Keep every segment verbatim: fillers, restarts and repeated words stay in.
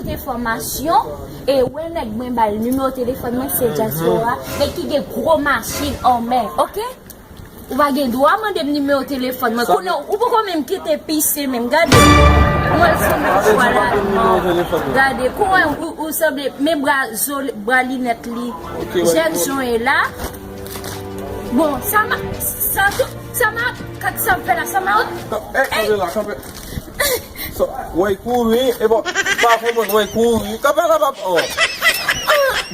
Enfòmasyon, e wè nèg mwen ba l nimewo telefòn mwen, se dyaspora, nèg ki gen gwo machin an men, oke? Ou pa gen dwa mande m nimewo telefòn mwen. Kounye a, ou poko menm kite pise menm. Gade. Mwen sanble fwa la. Gade, kouwè ou, ou sanble, men bra zo, bra linèt li. Jèn jan e la. Bon, sa ma, sa tou, sa ma, kat sa fè la, sa ma. Kanpe la, kanpe. Wè kouri, e bon, pa konprann, wè kouri. Kanpe la, papa.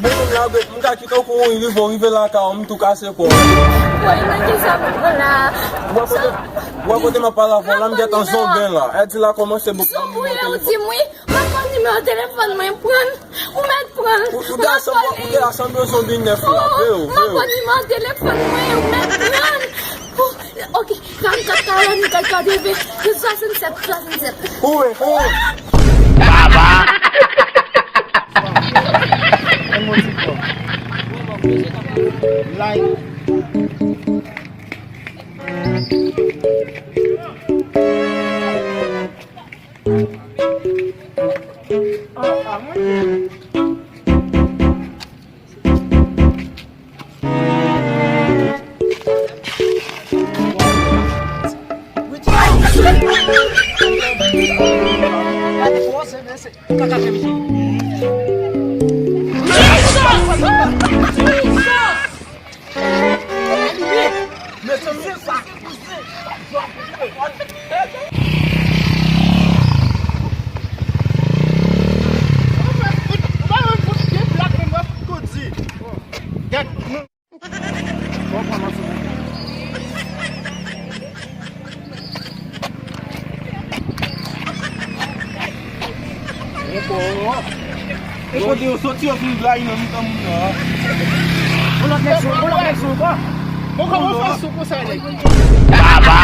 Bon, moun la, m ka kite w kouri, rive, rive lakay ou, m tou kase kò. Wè, nan ki sa m pran la? Wè kote, wè kote m ap pale avè w la, m gentan zonben la. Èdi la kòmanse, bon. Zonben ou di m wi, m ap pran nimewo telefòn mwen, pran. Ou mèt pran. Ou, ou te asanble, ou te asanble zonbi nèf la, vre, vre. M ap pran nimewo telefòn mwen, ou mèt pran. Ok, karannkat, karannkat, katreven, swasannsèt, swasannsèt. Kouri, kouri. Baba! Like. E kote yo soti, yo vin blayi nan mitan moun nan. Yon lòt nèg sou, yon lòt nèg sou ankò. Bon, kòman w fè sou konsa, nèg? Baba!